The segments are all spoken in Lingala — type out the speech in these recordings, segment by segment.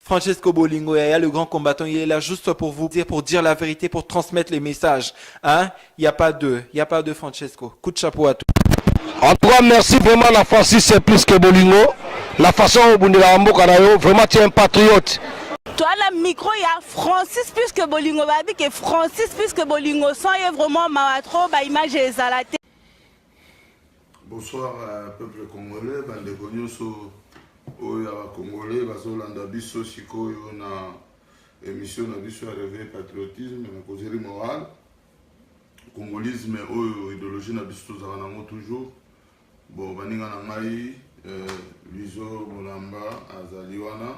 Francesco Bolingo, Yaya, le grand combattant, il est là juste pour vous dire, pour dire la vérité, pour transmettre les messages. Hein? Il n'y a pas de, il y a pas de Francesco. Coup de chapeau à toi. En tout cas, merci vraiment la Francis plus que Bolingo. La façon obundelaka mboka na yo, vraiment tu es un patriote. Toala micro ya Francis puisque Bolingo, babi ke Francis puisque Bolingo sans ye vraiment mawa trop, ba image ezala te. Bonsoir peuple congolais, bandeko nyonso oyo ya bacongolais bazolanda biso sikoyo na émission na biso ya Réveil Patriotisme na causerie morale congolisme, oyo idéologie na biso tozalaka nango toujours. Bon, baninga na ngai, Luizo Molamba azali wana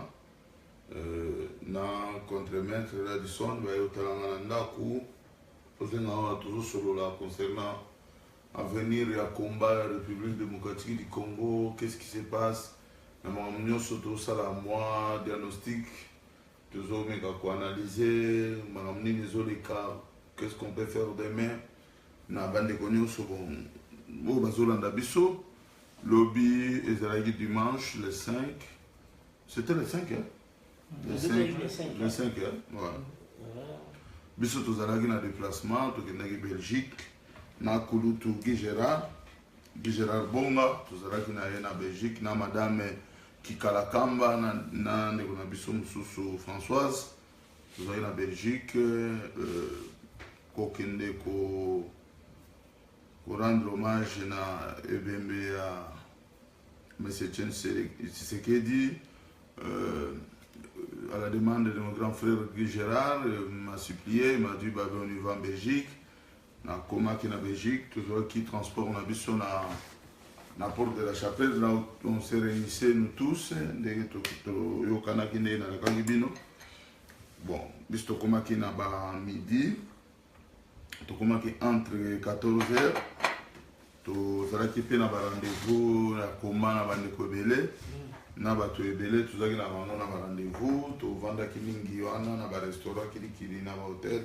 na contremaître Radisson, baye otalanga na ndako. Tozenga wana, tozosolola concernant avenir ya combat ya République démocratique du Congo, qu'est-ce qui se passe na makambo nyonso. Tozosala mwa diagnostic, tozomeka koanalyse makambo nini ezoleka, qu'est-ce qu'on peut faire demain na bandeko nyonso. Bon, oyo bazolanda biso, lobi ezalaki dimanche le 5, c'était le 5, hein? Le 5, le 5, hein? Ouais. Biso tozalaki na déplacement, tokendaki Belgique na kulutu Guy Gérard, Guy Gérard Bonga. Tozalaki na ye na Belgique na madame Kikalakamba na ndeko na biso mosusu Françoise. Tozalaki na Belgique kokende ko rendre hommage na ebembe ya monsieur Etienne Tshisekedi. À la demande de mon grand frère Guy Gérard, m'a supplié, il m'a dit: "Bah, on y va en Belgique." Nakomaki na Belgique, tozwaki transport na biso na porte de la chapelle, là où on se réunissait nous tous, ndenge toyokanaki, ndenge nalakaki bino. Bon, biso tokomaki na bamidi, tokomaki entre 14 heures. Tozalaki mpe na barendez-vous ya koma na bandeko ebele, na bato ebele tozalaki na bango na barendez-vous. Tovandaki mingi wana na barestaurant kilikili, na bahotel,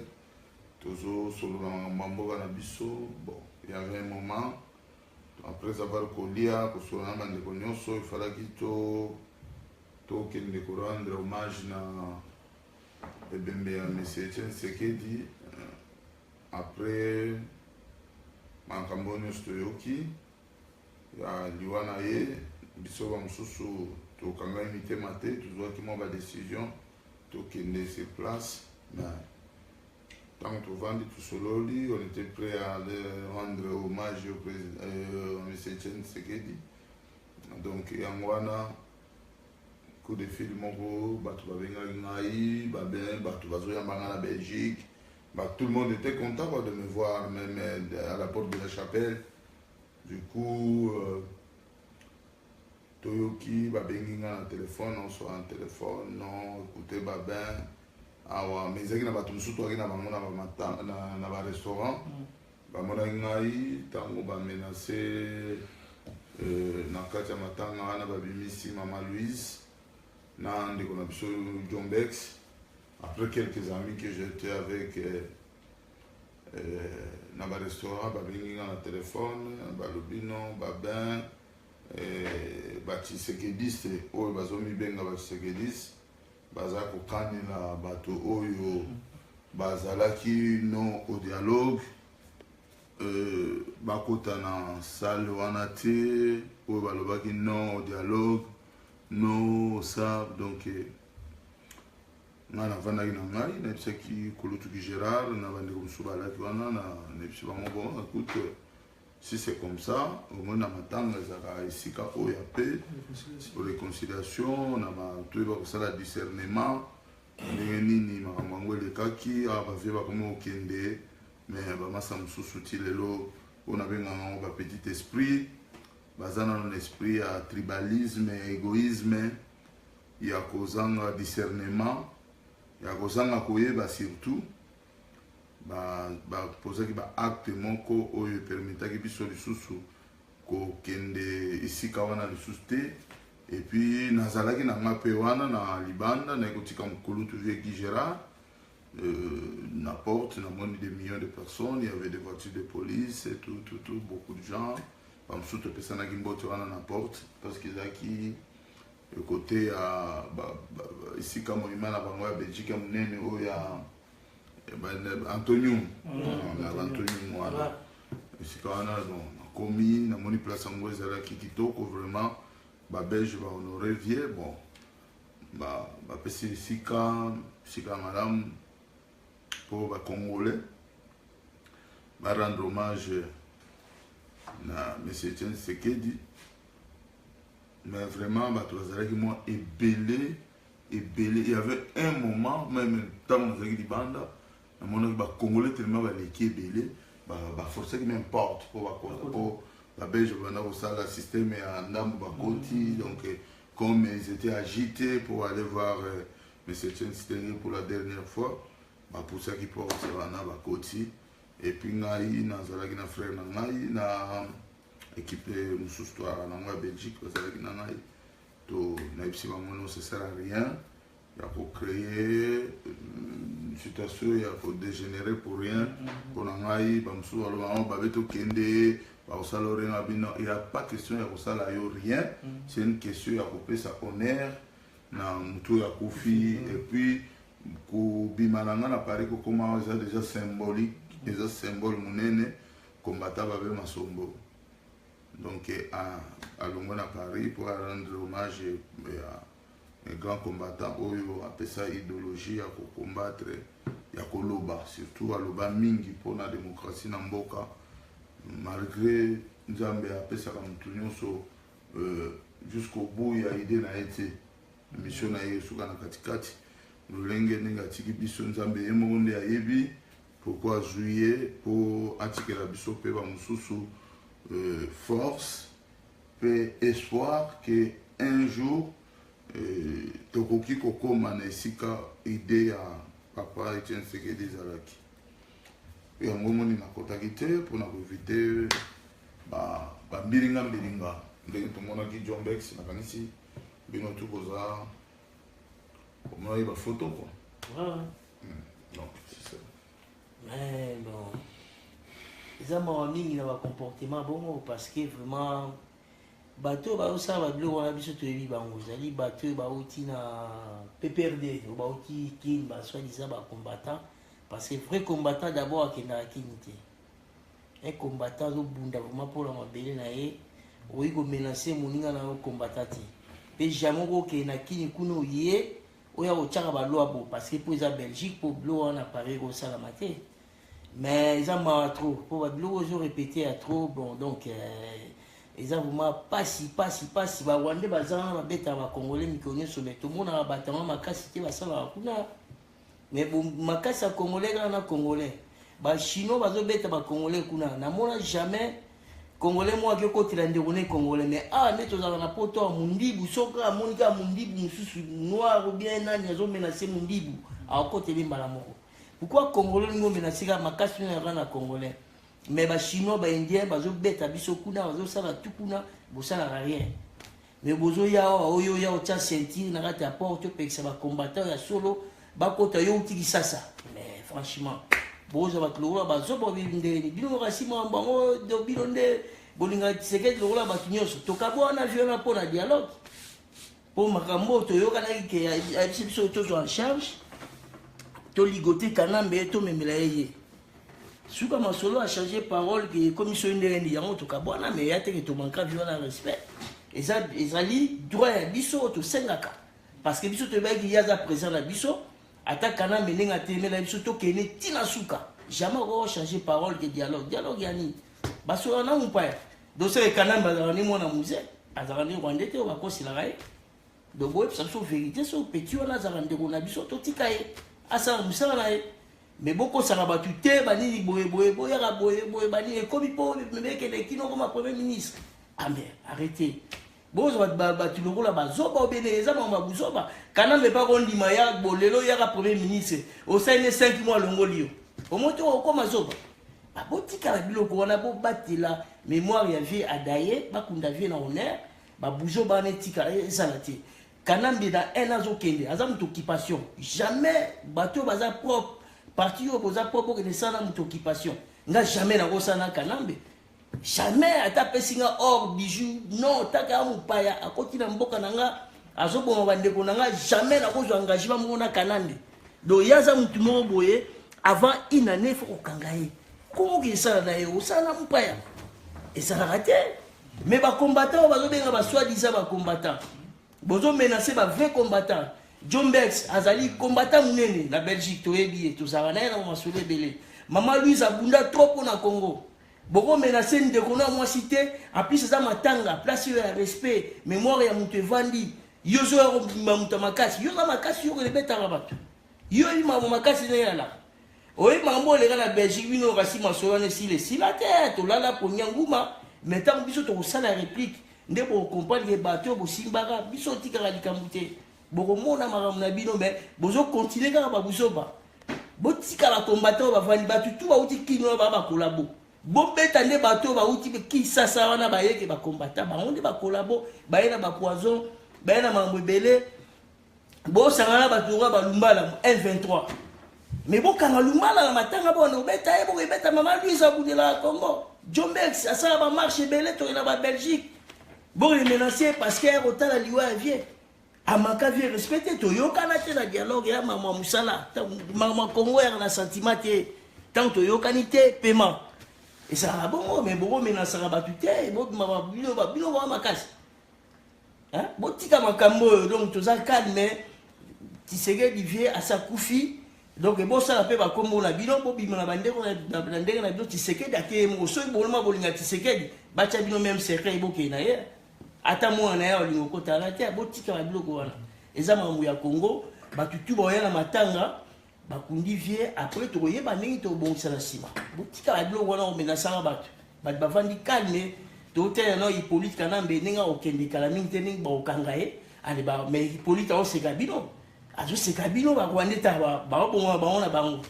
tozosolola makambo ya mboka na biso. Bon, il y avait un moment, après avoir kolia, kosolola na bandeko nyonso, efalaki to tokende korendre hommage na ebembe ya monsieur Etienne Tshisekedi. Après makambo nyonso toyoki ya liwa na ye, biso bamosusu tokangaki mitema te, tozwaki mwa badécision, tokende sur place. Mais ntango tovandi, tosololi, on était prêt à aller rendre hommage au président monsieur Etienne Tshisekedi. Donc yango wana, coup de fil moko, bato babengaki ngai, babe bato bazoyamba ngai na Belgique. Bah, tout le monde était content, quoi, de me voir même à la porte de la chapelle. Du coup, toyoki babengi nga na téléphone, on soit en téléphone: "Non, écoutez Babin, awa." Mais ezalaki na bato mosusu toyaki na bango na barestaurant, bamonaki ngai ntango bamenace na kati ya matanga wana, babimisi mama Louise na ndeko na biso John Bex. Après quelques amis que j'étais avec na barestaurant, babengi nga na téléphone, balobi: "Non Babin, batshisekediste oyo bazomibenga batshisekediste baza kokanela bato oyo bazalaki non au dialogue, bakota na salle wana te, oyo balobaki non au dialogue, non ça." Donc ngai navandaki na ngai, nayebisaki kulutuki Gérard na bandeko mosusu balaki wana, nayebisi bango: "Bon, écoute, si c'est comme ça, omoni na matanga ezalaka esika oyo ya paix, réconciliation, na bato oyo bakosala discernement ndenge nini makambo yango elekaki. Awa bavieux bakomi kokende, mais bamasa mosusu ti lelo oyo nabengaka yango bapetit esprit, baza nano na esprit ya tribalisme, ya égoïsme, ya kozanga discernement, ya kozanga koyeba. Surtout bapozaki baacte moko oyo epermetaki biso lisusu kokende esika wana lisusu te. Et puis nazalaki na nga mpe wana na libanda, naye kotika mokulutu vieux Guy Gérard na porte, namoni des millions de personnes, il y avait des voitures de police et tout, tout, tout, beaucoup de gens. Bamosusu topesanaki mbote wana na porte parce que ezalaki Kote ya esika monument na bango ya Belgique ya monene oyo ya Antonium, na Antonium wana, esika wana. Bon, nakomi, namoni place yango ezalaki kitoko vraiment. Babelge bahonorer vieux. Bon, bapesi esika ya malamu mpo bacongolais barendre hommage na monsieur Etienne Tshisekedi. Mais vraiment, bato bazalaki mwa ebele ebele. Il y avait un moment même, ntango nazalaki libanda, namonaki bacongolais tellement baleki ebele, baforçaki même porte mpo bakota, mpo babelge banda kosala système ya ndambo bakoti. Donc comme ils étaient agités pour aller voir monsieur Etienne Tshisekedi pour la dernière fois, bapusaki porte wana, bakoti. Et puis ngai nazalaki na frère na ngai na équipe mosusu toyaka nango ya Belgique, bazalaki na ngai. To nayebisi bango: non, ça sert à rien ya kocréer situation ya kodégénérer pour rien. Mpo na ngai, bamosusu baloba bango babe tokende, bakosala rien na bino. Il y a pas question ya kosala yo rien, c'est une question ya kopesa honneur na motu oyo akufi. Et puis kobima na ngai na Paris, kokoma, eza déjà symbolique, eza symbole monene. Kombata Babe Masombo, donc alongwe na Paris pour rendre hommage ya grand combattant oyo apesa idéologie ya kocombattre, ya koloba, surtout aloba mingi mpona démocratie na mboka. Malgré Nzambe apesaka motu nyonso jusqu'au bout ya idée na ye te, mission na ye esuka na katikati. Lolenge ndenge atiki biso, Nzambe ye moko nde ayebi pourquoi azwi ye, mpo atikela biso mpe bamosusu force mpe espoir que un jour tokoki kokóma na esika idée ya papa Etienne Tshisekedi ezalaki. Yango moni nakotaki te mpona koéviter bambilinga mbilinga ndenge tomonaki John Bex. Nakanisi bino tu boza omonaki bafoto quoi. Ouais. Donc c'est ça. Mais bon, eza mawa mingi na bacomportement bongo, parce que vraiment bato oyo bazosala babiloko wana, biso toyebi bango, ezali bato oyo bauti na PPRD, oyo bauti Kine, basoi-disant bacombattant. Parce que vrai combattant d'abord akendaka Kini te. Un combattant azobunda vraiment mpona mabele na ye. Okoki komenacer moninga na yo combattant te, mpe jamais okokende na Kini kuna oye oyo akotiaka baloi bo, parce que mpo eza Belgique, mpo biloko wana Paris ekosalama te. Mais eza mawa trop mpo babiloko ozorépéter ya trop. Bon, donc eza vraiment pasi, pasi, pasi. Barwandais baza wana, babetaka bacongolais mikolo nyonso, mais tomonaka bato yango makasi te basalaka kuna. Mais makasi ya congolais kaka na congolais. Bachinois bazobeta bacongolais kuna, namona jamais congolais moko ake okotela ndeko ne congolais. Mais awa nde tozalaka na poto ya mundibu, soki amoni kaka mundibu mosusu noir ou bien nani azomenacer mundibu, akokoteli mbala moko. Pourquoi congolais olingi omenacer kaka makasi oyo yaka na congolais? Mais bachinois, baindien bazobeta biso kuna, bazosala tu kuna, bosalaka rien. Mais bozoya awa, oyo oya otya ceinture na kati ya porte, opekisa bacombattant ya solo bakota. Yo uti Kisasa, mais franchement bozwa bato lokola bazoba ndeni bino moko nsima bango. Do bino nde bolingaka Tshisekedi lokola bato nyonso. Tokabwana vi wana mpo na dialogue, mpo makambo oyo toyokanaki ke ayebisi biso tozwa en charge, toligote Kanambe, tomemela ye. Ye suka masolo achange parole ke ekomi soki ndenge nini. Yango tokabwana, mais ya teke tomanka vi wana respect. Eza ezali droit ya biso oyo tosengaka, parce que biso toyebaki ye aza président na biso. Ata Kanambe ndenge atelemela biso, tokende ntina suka. Jamais okoki changer parole ke dialogue. Dialogue ya nini? Basola na mopaya. Donc seke Kanambe azalaka nde mwana musée, azalaka nde rwandais te oyo bakoselaka ye. Donc boyebisa biso vérité: so petit wana azalaka ndeko na biso, totika ye asala mosala na ye. Mais bokosaka bato te, banini boye boye, boyaka boye boye, banini ekomi mpo mekende kino koma premier ministre. Ah mais arrêtez, bozwa bato lokola bazoba obene. Eza makambo ya buzoba. Kanambe mpa kondima ya bolelo yaka premier ministre, osali ne 5 mois, alongoli yo, omoi to okoma zoba. Botikala biloko wana, bobatela mémoire ya vieux adaye, bakunda vieux na honneur. Babuzoba wana etikala, ezala te. Kanambe na un azokende, aza moto occupation. Jamais bato oyo baza propre, parti oyo boza propre, okende sala na moto occupation. Nga jamais nakosala na Kanambe, jamais. Ata apesi nga or, bijou, non. Taka ya mopaya akoti na mboka na nga. Azoboma bandeko na nga, jamais nakozwa engagement moko na Kanambe. Donc ye aza mutu moko boye, avant une année faut kokanga ye. Kongo esala na ye, osala na mopaya. Ezalaka te. Mais ba combattants oyo bazobenga ba soi-disant ba combattants. Bozo menacer ba vrais combattants. John Bex azali combattant munene na Belgique, toyebi ye, tozalaka na ye na masolo ebele. Mama Louise abunda trop mpo na Congo. Boko menacer ndeko na mwasi te, en plus eza matanga, place oyo ya respect, mémoire ya moto evandi. Yo ozoya kobima moto ya makasi, yo oza makasi, yo okobetaka bato. Yo oyebi makambo makasi ndenge ezalaka. Oyebi makambo oyo eleka na Belgique, bino kasi masolo wana esila esila te, tolala ponya nguma, mais ntango biso tokosala réplique nde bokocomprendre ke bato oyo bosimbaka biso otikaka likambo te, bokomona makambo na bino, mais bozokontinue kaka babuzoba. Botika ba combattant oyo bavandi, bato tu bauti Kino wana baa bakolabo. Bobeta nde bato oyo bauti Kinshasa wana bayeke ba combattant, bango nde bakolabo, baye na bapoison, baye na makambo ebele. Bosangana bato lokola balumbala M23, mais bokanga lumbala na matanga bona obeta ye, bokobeta mama Louise abundelaka Congo. Jombex asala bamarche ebele, tokenda ba Belgique, boremenace parce que ya kotala liwa ya vie amaka vie respect te, toyokana te na dialogue ya mama mosala mama Congo yaka na sentiment te, ntango toyokani te pema ezalaka bongo, mais bokomenasaka bato te, bobima bino bino baa makasi. Botika makambo oyo, donc toza calme. Tshisekedi vie asi akufi, donc bosala mpe bakombo na bino, bobima na bandeko na ndenge na bino. Tshisekedi akeye moko, soki boloma bolinga Tshisekedi, batya bino même cercueil, bokende na ye, ata mwana na ye olinga okotala te. Botika babiloko wana, eza makambo ya Congo. Bato tu baoya na matanga, bakundi vie, après tokoyeba ndenge tobongisa na nsima. Botika babiloko wana, omenasaka bato, bato bavandi calme. Totala na Hippolyte Kanambe ndenge akokende kala mingi te, ndenge bakokanga ye. Ale ba, mais Hippolyte aoseka bino, azoseka bino barwandais ta baobongama bango na bango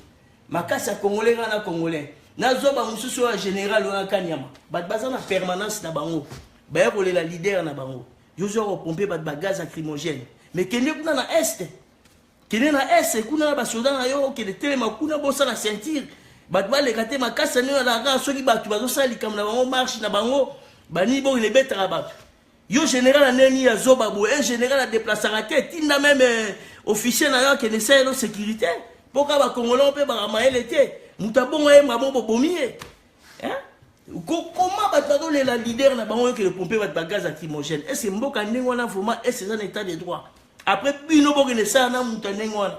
makasi ya congolais kaka na congolais. Nazwa bamosusu oyo ya général wana Kanyama, bato baza na permanence na bango, baya kolela leader na bango, yo zwa kopompe bato bagaz lacrymogène. Mais kende kuna na Est, kende na Est kuna na basoda na yo, okende telema kuna, bosala ceinture, bato baleka te. Makasi ndenge alaka, soki bato bazosala likambo na bango, marche na bango, banini, bokende ebetaka bato. Yo général aneni ya zoba boye, un général adeplasaka te, tinda même officier na yo akende salelo sécurité, mpo kaka bakongolais mpe baka mayele te. Moto abongo ayemba mo bobomi ye. Koma bato bazolela leader na bango, okende pompe bato bagaz lacrymogène. Est ce mboka ndenge wana vraiment, est ce eza na état de droit? Après bino bokende sala na moto ya ndenge wana,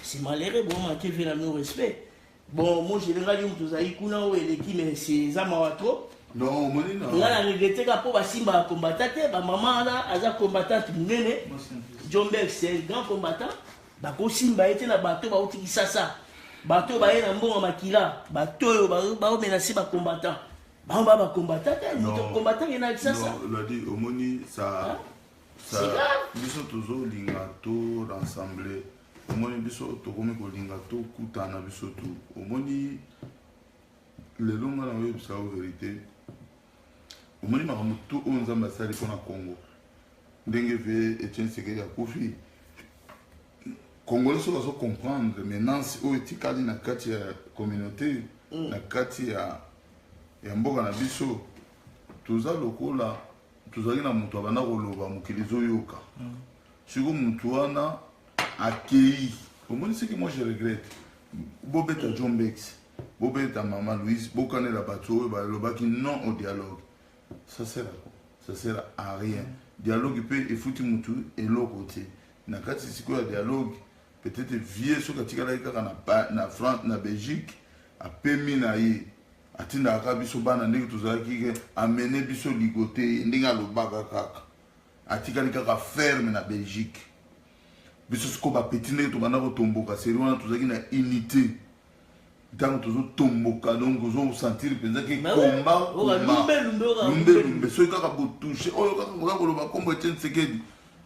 c'est malheureux. Bomanke ve na no respect. Bon, mon général, yo moto ozali kuna, oyo eleki, mais c'est eza mawa trop. Non, omoni na nga na regrette kaka mpo basimbaka combattant te. Bamama wana aza combattante monene, John Beck c'est un grand combattant, bakosimba ye te na bato bauti Kisasa, bato oyo baye na mbongo makila, bato oyo baomenase bacombattant, bango ba bacombattant te. Moto combattant ke na Kisasa. Ladi, omoni ça C'est grave. Biso tozolinga to rassembler, omoni biso tokomi kolinga tokutana biso tu. Omoni lelo nga na oyebisa yo vérité, omoni makambo tu oyo Nzambe asali mpona Congo, ndenge ve Etienne Tshisekedi akufi, Congolais soki azocomprendre menace oyo etikali na kati ya communauté, na kati ya mboka na biso, toza lokola tozalaki na moto abanda koloba, mokili ezoyoka. Sikoyo motu wana akei. Omoni, ce que moi je regrette, bobeta John Bex, bobeta mama Louise, bokanela bato oyo balobaki non au dialogue, ça sert à quoi? Ça sert à rien. Dialogue mpe efuti motu eloko te na kati. Sikoyo ya dialogue, peut-être vie soki atikalaki kaka na France, na Belgique, apemi na ye, atindaka kaka biso bana ndenge tozalaki ke amene biso ligo te, ndenge alobaka kaka, atikali kaka ferme na Belgique. Biso sikoyo bapeti, ndenge tobanda kotomboka seri wana, tozalaki na unité. Ntango tozotomboka, donc ozosentir mpenza ke komba lumbelumbe. Soki kaka botouche oyo kaka koza koloba nkombo Etienne Tshisekedi,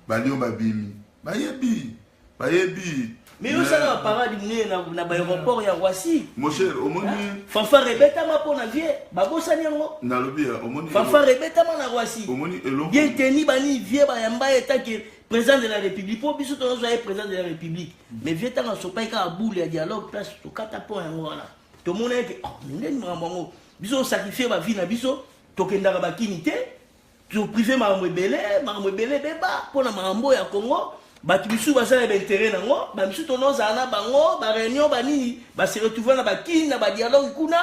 balio babimi, bayebi, bayebi. Mais osala baparade monene na baéroport ya Roissy. Mon cher, omoni. Fanfare ebetama mpo na vie, babosani yango. Nalobi ya omoni. Fanfare ebetama na Roissy. Omoni eloko. Bien teni bani vie bayamba ye tant que président de la République, mpo biso tozozwa ye président de la République. Mais vie ntango asopaki kaka boule ya dialogue, place tokata mpo yango wana, tomona ete oh, ndeni makambo yango, biso osacrifie bavie na biso, tokendaka bakini te. Toprive makambo ebele, makambo ebele ebeba mpo na makambo oyo ya Congo. Bato misusu baza na bainteret nango, bamisusu tonozala na bango bareunion banini, base retrouve na bakini na badialogue kuna.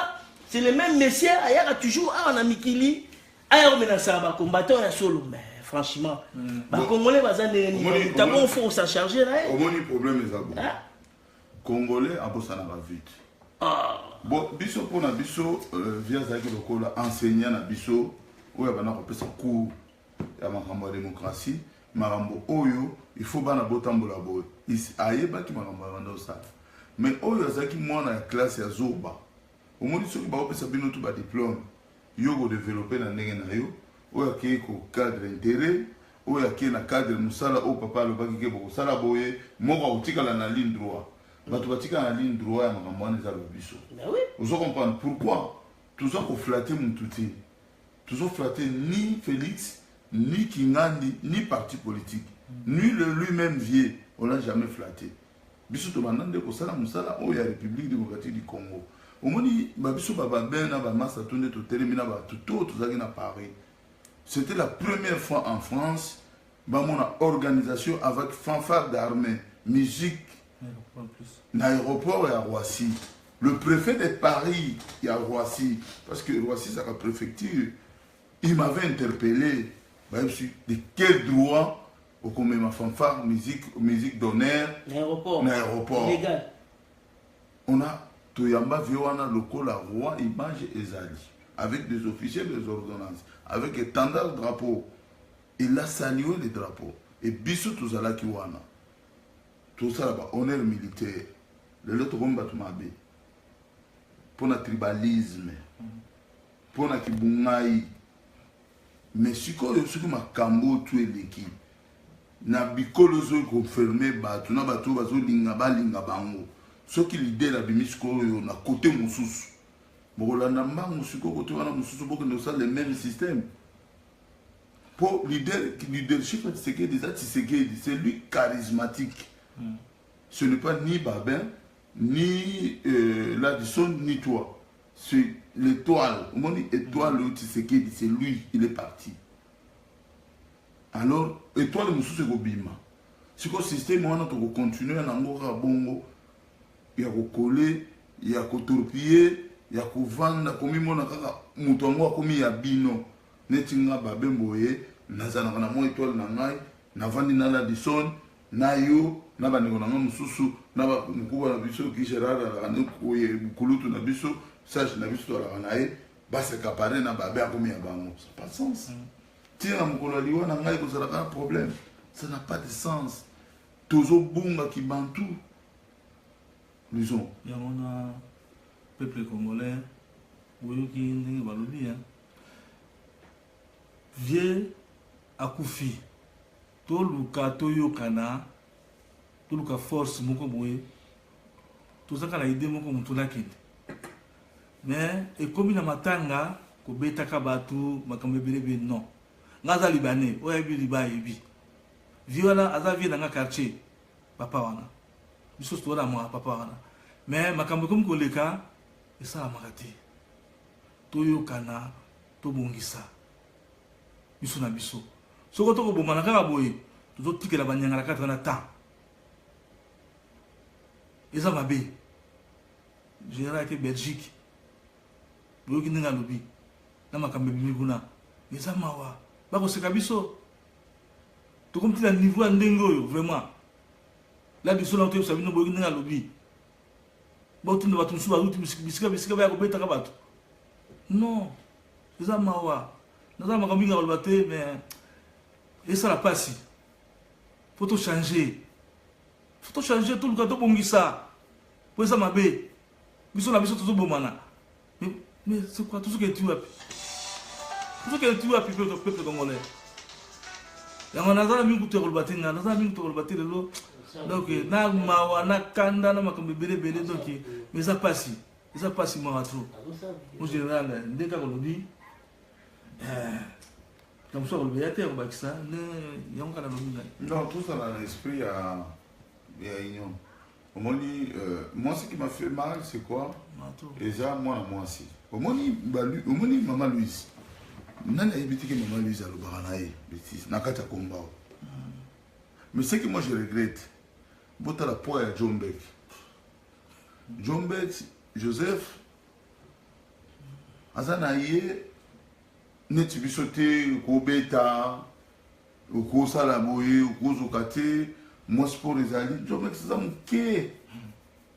C'est le même monsieur ayaka toujours awa na mikili, aya komenasaka bacombattant ya solo. Mais franchement, bacongolais baza ndenge nini? Tabon faut s'en charger na ye. Omoni, problème eza bon, Congolais abosanaka vite. Bon, biso, mpona biso, vieux azalaki lokola enseignant na biso oyo abanda kopesa cours ya makambo ya démocratie, makambo oyo il faut bana botambola boye. Ayebaki makambo ya banda osala, mais oyo azalaki mwana ya classe ya zoba. Omoni, soki baopesa bino tu badiplôme, yo kodévelopper na ndenge na yo. Oyo akei kocadre intérêt, oyo akei na cadre mosala oyo papa alobaki ke bokosala boye, moko akotikala na ligne droit. Bato batikala na ligne droit ya makambo wana eza biso. Ben oui. Ozo comprendre pourquoi toza koflatter mutu te? Tozoflatter ni Félix, ni Kingandi, ni parti politique, ni le lui-même vieux. On l'a jamais flatté. Biso tobanda nde kosala mosala oyo ya République démocratique du Congo. Omoni, babiso bababen na bamasa to nde totelemi na bato to tozalaki na Paris. C'était la première fois en France bamona organisation avec fanfare d'armée, musique na aéroport ya Roissy. Le préfet de Paris ya Roissy, parce que Roissy c'est la préfecture, il m'avait interpellé. Bayebisi: de quel droit okomema fanfare, musique, musique d'honneur na aéroport? Na aéroport. Légal. On a toyamba vieux wana lokola roi. Image ezali avec des officiers, des ordonnances, avec étendard, drapeau. Il a salué le drapeau et biso tozalaki wana tosala bahonneur militaire. Lelo tokomi bato mabe mpona tribalisme, mpona kibungai. Mais sikoyo, soki makambo oyo tu eleki na bikolo, ozoki koferme bato na bato oyo bazolinga balinga bango. Soki leader abimi sikoyo na kote mosusu, bokolanda mbangu. Sikoyo kote wana mosusu, bokende kosala le même système. Po leader, leadership ya Tshisekedi eza Tshisekedi, c'est lui charismatique. Ce n'est pas ni Babin, ni Ladison, ni toi. C'est l'étoile. Omoni étoile oyo Tshisekedi, c'est lui. Il est parti. Alors étoile mosusu ekobima. Sikoyo système wana tokocontinue nango kaka bongo, ya kokole, ya kotorpiller, ya kovanda komimona kaka moto yango akomi ya bino. Neti nga babembo ye, nazalaka na mwa étoile na ngai, navandi na Ladison, na yo, na bandeko na ngai mosusu, na mokuba na biso ki Gérard alaka ne kulutu na biso, sage na biso, toalaka na ye. Bas'accaparer na babe, akomi ya bango. Ça pas de sens. Ntina na mokolo ya liwa na ngai kozalaka na problème, ça n'a pas de sens. Tozobungaki bantu lisons. Yango na peuple congolais, boyoki ndenge balobi. Vieux akufi, toluka toyokana, toluka force moko boye. Tozaka na idée moko, motu nakende, mais ekomi na matanga kobetaka bato makambo ebele ebele. Non, nga aza Libanais oyo ayebi liba, ayebi vieux wana, aza vieux na nga quartier, papa wana. Biso toza na mwa papa wana, mais makambo ekomi koleka, esalamaka te. Toyokana, tobongisa biso na biso. Soki tokobomana kaka boye, tozotikela banyangala kati wana. Temps eza mabe. Général ake Belgique, boyoki ndenge alobi na makambo ebimi kuna. Eza mawa, bakoseka biso. Tokomi ti na niveau ya ndenge oyo vraiment. La biso na toyebisa bino, boyoki ndenge alobi, botinda bato mosusu bazuti bisika bisika baya kobetaka bato. Non, eza mawa. Naza makambo mingi ya koloba te, mais esala mpasi. Faut tochanger, faut tochanger, toluka tobongisa po eza mabe. Biso na biso tozobomana. Mais c'est quoi? Tozokende ti wapi? Tozokende ti wapi, peuple congolais? Yango naza na mingi kutu ya koloba te. Nga naza na mingi kutu ya koloba te lelo. Donc na mawa, na kanda, na makambo ebele ebele. Donc mais eza mpasi, eza mpasi, mawa trop. Mo général nde kaka olobi, na mosusu akoloba ya te ya kobakisa nde yango kaka nalobi ngai. Non, tout ça dans l'esprit ya union. Omoni, moi, ce qui m'a fait mal, c'est quoi? Eza mwana mwasi. Omoni, omoni mama Louise. Nani ayebi te ke mama Louise alobaka na ye betise na kati ya combat oyo. Mais ce que moi je regrette, botala poids ya John Beck. John Beck, Joseph aza na ye neti biso te kobeta okosala boye okozoka te mwa sport ezali John Beck aza moke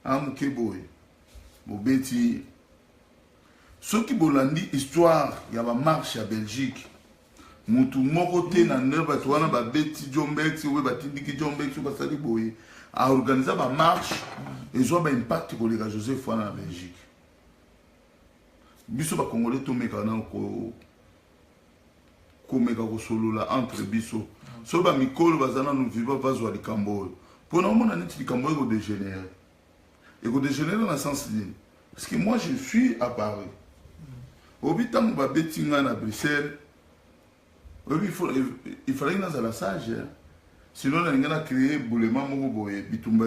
a moke boye bobeti Soki bolandi histoire ya ba marche ya Belgique, mutu moko te na nde bato wana babeti Jombex obe batindiki Jombex oyo basali boye a organisa ba marche ezwa ba impact koleka Joseph wana na Belgique. Biso ba Congolais tomeka na ko komeka kosolola entre biso soki bamikolo baza nanu viva bazwa likambo oyo mpo na omona neti likambo oyo ekodegenere ekodegenere na sens nini Parce que moi je suis à Paris. Obi ntango babeti ngai na Bruxelles, oyebi il fallait nazala sage. Hein? Sinon nalingi na créer boulema moko boye bitumba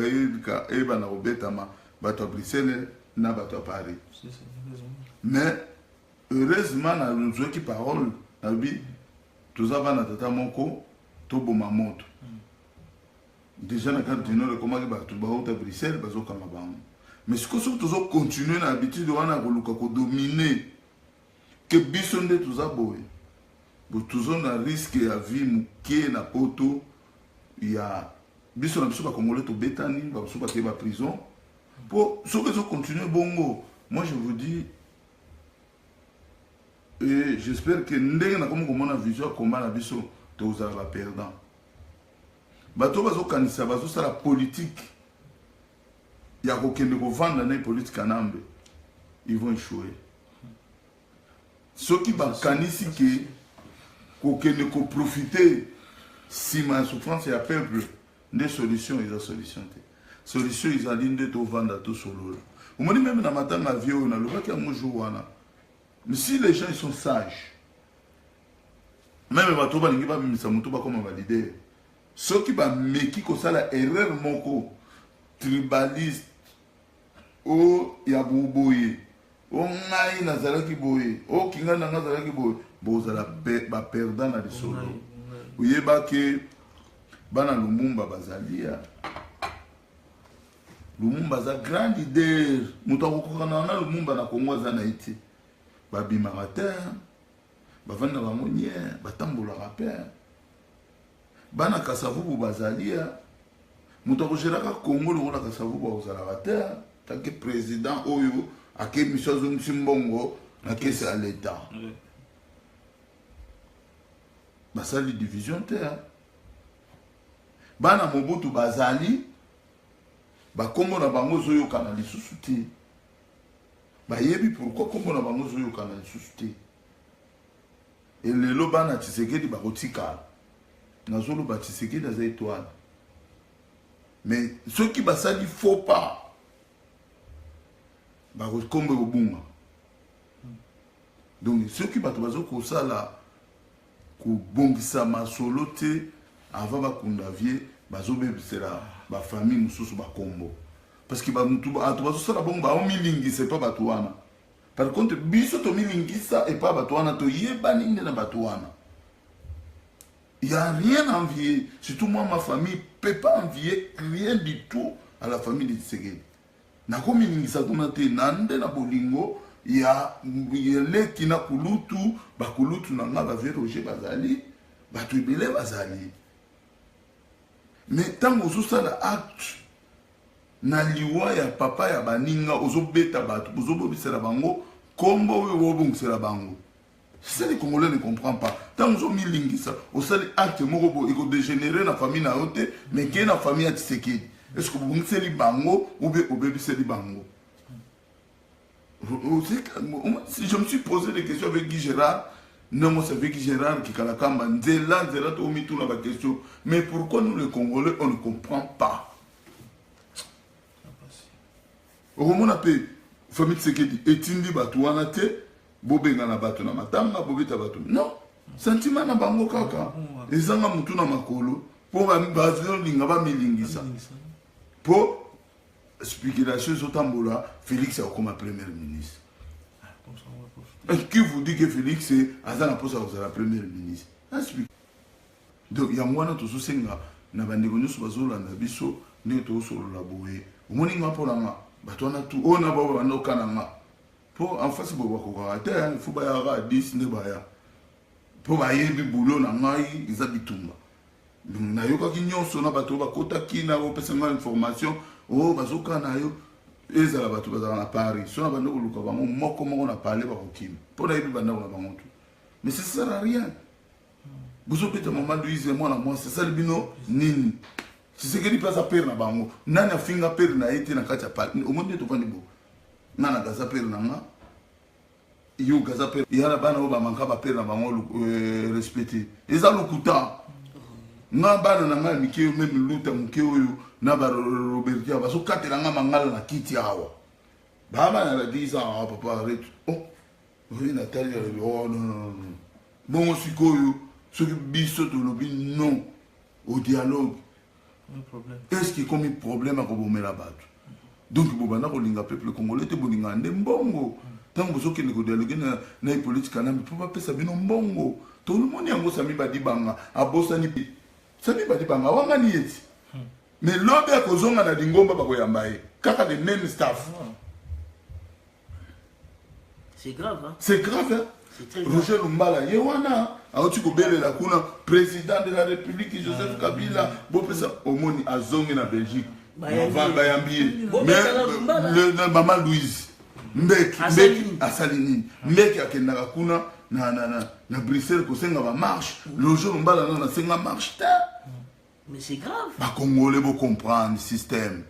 eyebana kobetama bato ya Bruxelles na bato ya Paris. Mais heureusement nazwaki parole nalobi toza bana tata moko toboma moto. Dejà na Gare du Nord ekomaki batu bawuta Bruxelles bazokanga bango. Mais sikoyo soki tozo continuer na habitude wana ya koluka ko dominer que biso nde toza boye, bo tozo na risque ya vie muke na poto ya biso na biso ba Congolais tobetani, ba mosusu bakei ba prison. Po soki ezo continuer bongo, moi je vous dis et j'espère que ndenge nakomi komona vision ya combat na biso tokozala ba perdants. Bato oyo bazokanisa bazosala politique ya kokende kovanda na Hippolyte Kanambe, ils vont échouer. Soki bakanisi ke kokende koprofite nsima ya souffrance ya peuple nde solution, eza solution te. Solution ezali nde tovanda tosolola. Omoni meme na matanga ya vieux oyo nalobaki yango jour wana, si les gens ils sont sages meme bato balingi babimisa moto bakoma ba leader soki bameki kosala erreur moko tribaliste o ya boye o ngai nazalaki boye o kingai na ngai azalaki boye bozala baperdant na lisolo oyeba ke bana lumumba bazali ya lumumba aza grand leader moto akokokana na lumumba na kongo aza na ye te babimaka te bavandi na bango nye batambolaka mpe bana kasavubu bazali ya moto akogeraka kongo lokola kasavubu akozalaka te tanke président oyo ake miso azongisi mbongo na kesi ya leta basali division te bana mobutu bazali bakombo na bango ezoyokana lisusu te Bayebi pourquoi kombo na bango ezoyokana lisusu te. Et lelo bana Tshisekedi bakotikala. Nazoloba Tshisekedi aza etoile. Mais soki basali faux pas, bakokombo ekobunga. Donc soki bato bazo kosala kobongisa masolo te avant bakunda vie, bazobebisela ba famille mosusu bakombo. Parce que bato bazosala bongo baomilingisa epa bato wana. Par contre biso tomilingisa epa bato wana, toyebani nde na bato wana. Il y a rien à envier. Surtout moi, ma famille peut pas envier rien du tout à la famille de Tshisekedi. Nakomilingisa kuna te na nde na bolingo ya leki na kulutu, bakulutu na nga ba vieux Roger bazali, bato ebele bazali. Mais ntango ozosala acte na liwa ya papa ya baninga, ozobeta bato, ozobobisela bango kombo oyo obongisela bango. C'est les Congolais ne comprend pas. Tant que omilingisa, osali acte moko boye eko dégénérer na famille na yo te, mais ke na famille ya Tshisekedi. Est-ce que obongiseli bango ou bien obebiseli bango? Je me suis posé des questions avec Guy Gérard. Non, moi, c'est avec Guy Gérard qui kalakamba. Nzela, nzela, to mituna ba question. Mais pourquoi nous les Congolais, on ne comprend pas? Okomona pe famille Tshisekedi etindi bato wana te bobengana bato na matanga bobeta bato non sentiment na bango kaka ezanga mutu na makolo mpo bazolinga bamilingisa mpo spéculation ezotambola Félix akokoma premier ministre. Qui vous dit que Félix aza na posa kozala premier ministre? Explique. Donc yango wana tozosenga na bandeko nyonso bazolanda biso ndenge tozosolola boye. Omoni nga mpo na nga bato wana tu oyo na bao babanda okana nga mpo en face boye bakokaka te, il faut bayaka 10 nde baya mpo bayebi boulot na ngai eza bitumba. Donc nayokaki nyonso na bato oyo bakotaki na opesa ngai information oyo bazokana yo, ezala bato bazalaka na Paris, so na banda koluka bango moko moko na palais bakokima mpo nayebi bandako na bango tu. Mais ça sert à rien. Bozobeta mama Louise, mwana mwasi asali bino nini? Tshisekedi mpe aza père na bango. Nani afinga père na ye te na kati ya palais? Omoni nde tovandi bo nga na gaza père na nga, yo gaza père ya na bana oyo bamanka bapère na bango respecte. Eza lokuta. Nga bana na ngai mike, même luta moke oyo na barobertia bazokatela nga mangala na kiti awa, baa bana na 10 ans awa. Papa, arrête. Oh oui, natali, alobi: oh non, non, non. Bongo sikoyo soki biso tolobi non au dialogue, est ce que ekomi problème ya kobomela bato? Donc bobanda kolinga peuple congolais te, bolingaka nde mbongo. Ntango bozokende kodialogue na Hippolyte Kanambe mpo bapesa bino mbongo, tolomoni yango. Sami Badibanga abosani, Sami Badibanga awangani ye ti, mais lobi akozonga na lingomba, bakoyamba ye kaka le même staff. C'est grave, hein? C'est grave, hein? C'est très grave. Roger Lumbala ye wana auti kobelela kuna président de la République Joseph Kabila, bopesa. Omoni azongi na Belgique. Bayambi ye. Bayambi ye. Bobetala Lumbala. Mais mama Louise Mbeki Asali Mbeki nini? Asali nini? Mbeki akendaka kuna na Bruxelles kosenga bamarche. Roger Lumbala nano asenga marche te. Mais c'est grave. Bakongole, bocomprendre système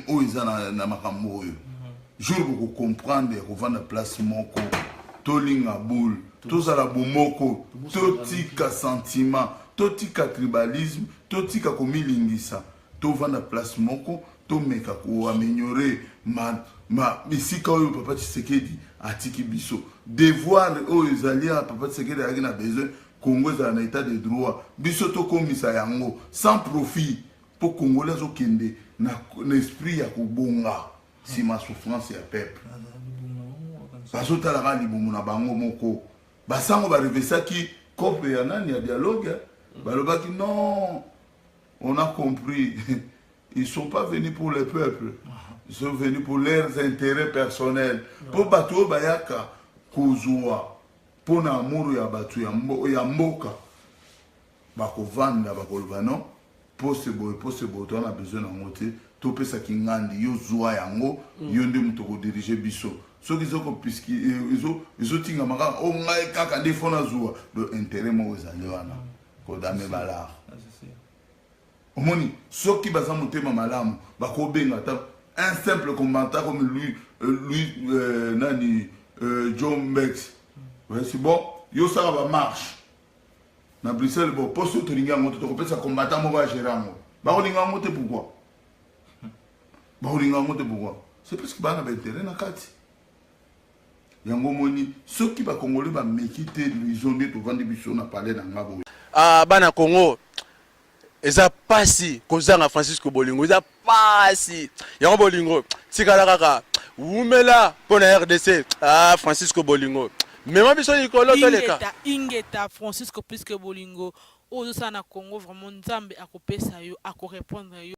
oyo eza na makambo oyo. Jour bokocomprendre ya kovanda place moko, tolinga boule, tozala bomoko, totika sentiment, totika tribalisme, totika komilingisa, tovanda place moko, tomeka koaméliorer ma esika oyo papa Tshisekedi atiki biso. Devoir oyo ezali ya papa Tshisekedi, ayaki na besoin Congo ezala na état de droit. Biso tokomisa yango sans profit mpo Congolais azokende na esprit ya kobonga nsima souffrance ya peuple. Bazotalaka libumu na bango moko. Basango barevesaki cope ya nani ya dialogue, balobaki: non, on a compris, ils sont pas venus pour le peuple, ils sont venus pour leurs intérêts personnels. Mpo bato oyo bayaka kozwa mpo na amour ya bato ya mboka, bakovanda, bakoloba: non, poste boye, poste boye, toza na besoin nango te, topesaki ngandi, yo zwa yango, yo nde moto kodirige biso. Soki ezokopiski ezotingama kaka o ngai kaka nde fo nazwa, do intérêt moko ezali wana kodame balare. Omoni, soki baza motema malamu, bakobenga ata un simple commentaire comme lui, nani, John Bex. Ouais, c'est bon, yo sala bamarche na Bruxelles. Bon, poste oyo tolingi yango te, tokopesa combattant moko agere yango. Bakolinga yango te. Pourquoi bakolinga yango te? Pourquoi? C'est parce que baa na baintérêt na kati yango. Omoni, soki bakongole bameki te, luison nde tovandi biso na palais na nga boye. Ah, bana Congo, eza pasi kozanga Francisco Bolingo, eza pasi yango. Bolingo tikala kaka, wumela mpo na RDC. Ah, Francisco Bolingo, mema biso likolo, toleka. Ingeta, ingeta, Francisco Puisque Bolingo. Oyo ozosala na Congo, vraiment Nzambe akopesa yo, akorépondre yo.